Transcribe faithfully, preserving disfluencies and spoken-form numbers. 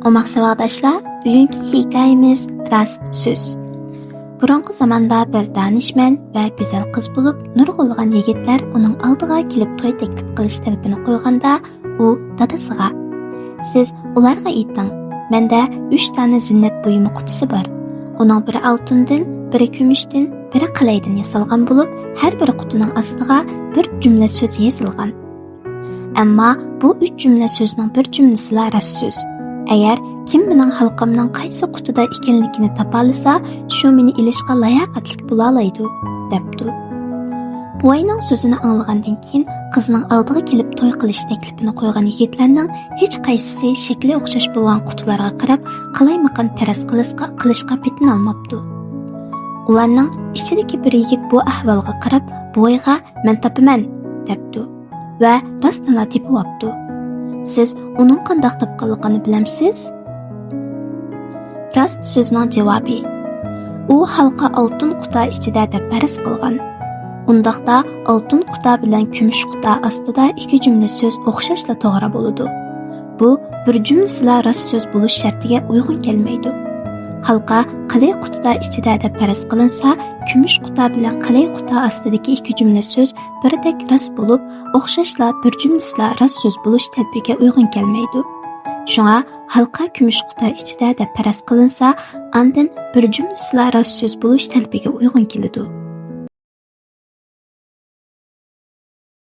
ئوماق ساۋاقداشلار، بۈگۈنكى ھېكايىمىز راست سۆز. بۇرۇنقى زاماندا بىر دانىشمەن ۋە گۈزەل قىز بولۇپ، نۇرغۇنلىغان يىگىتلەر ئۇنىڭ ئالدىغا كېلىپ توي تەكلىپ قىلىش تەلىپىنى قويغاندا، ئۇ دادىسىغا، سىز ئۇلارغا ئېيتىڭ، مەندە ئۈچ دانە زىننەت بۇيۇمى قۇتىسى بار. ئۇنىڭ بىرى ئالتۇندىن، بىرى كۈمۈشتىن، بىرى قەلەيدىن ياسالغان بولۇپ، ھەر بىر قۇتىنىڭ ئاستىغا بىر جۈملە سۆز يېزىلغان. ئەمما بۇ ئۈچ جۈملە سۆزنىڭ بىر جۈملىسىلا راست سۆز. ئەگەر كىم مېنىڭ ھالقامنىڭ قايسى قۇتىدا ئىكەنلىكىنى تاپالىسا، شۇ مېنى ئېلىشقا لاياقەتلىك بولالايدۇ، دەپتۇ. بوۋاينىڭ سۆزىنى ئاڭلىغاندىن كېيىن، قىزنىڭ ئالدىغا كېلىپ توي قىلىش تەكلىپىنى قويغان يىگىتلەرنىڭ ھېچقايسىسى شەكلى ئوخشاش بولغان قۇتىلارغا قاراپ، قالايمىقان پەرەز قىلىشقا، قىلىشقا پېتىنالماپتۇ. ئۇلارنىڭ ئىچىدىكى بىر يىگىت بۇ ئەھۋالغا قاراپ، بوۋايغا، مەن تاپىمەن، دەپتۇ ۋە راستىنلا تېپىۋاپتۇ. سىز ئۇنىڭ قانداق تاپقانلىقىنى بىلەمسىز؟ راست سۆزنىڭ جاۋابى. ئۇ ھالقا ئالتۇن قۇتا ئىچىدە دەپ پەرەز قىلغان. ئۇنداقتا ئالتۇن قۇتا بىلەن كۈمۈش قۇتا ئاستىدا ئىككى جۈملە سۆز ئوخشاشلا توغرا بولىدۇ. بۇ بىر جۈملىسىلا راست سۆز بولۇش شەرتىگە ئۇيغۇن كەلمەيدۇ. ھالقا قەلەي قۇتىدا ئىچىدە دەپ پەرەز قىلىنسا، كۈمۈش قۇتا بىلەن قەلەي قۇتا ئاستىدىكى ئىككى جۈملە سۆز بىردەك راست بولۇپ، ئوخشاشلا بىر جۈملىسىلا راست سۆز بولۇش تەلىپىگە ئۇيغۇن كەلمەيدۇ. شۇڭا ھالقا كۈمۈش قۇتا ئىچىدە دەپ پەرەز قىلىنسا، ئاندىن بىر جۈملىسىلا راست سۆز بولۇش تەلىپىگە ئۇيغۇن كېلىدۇ.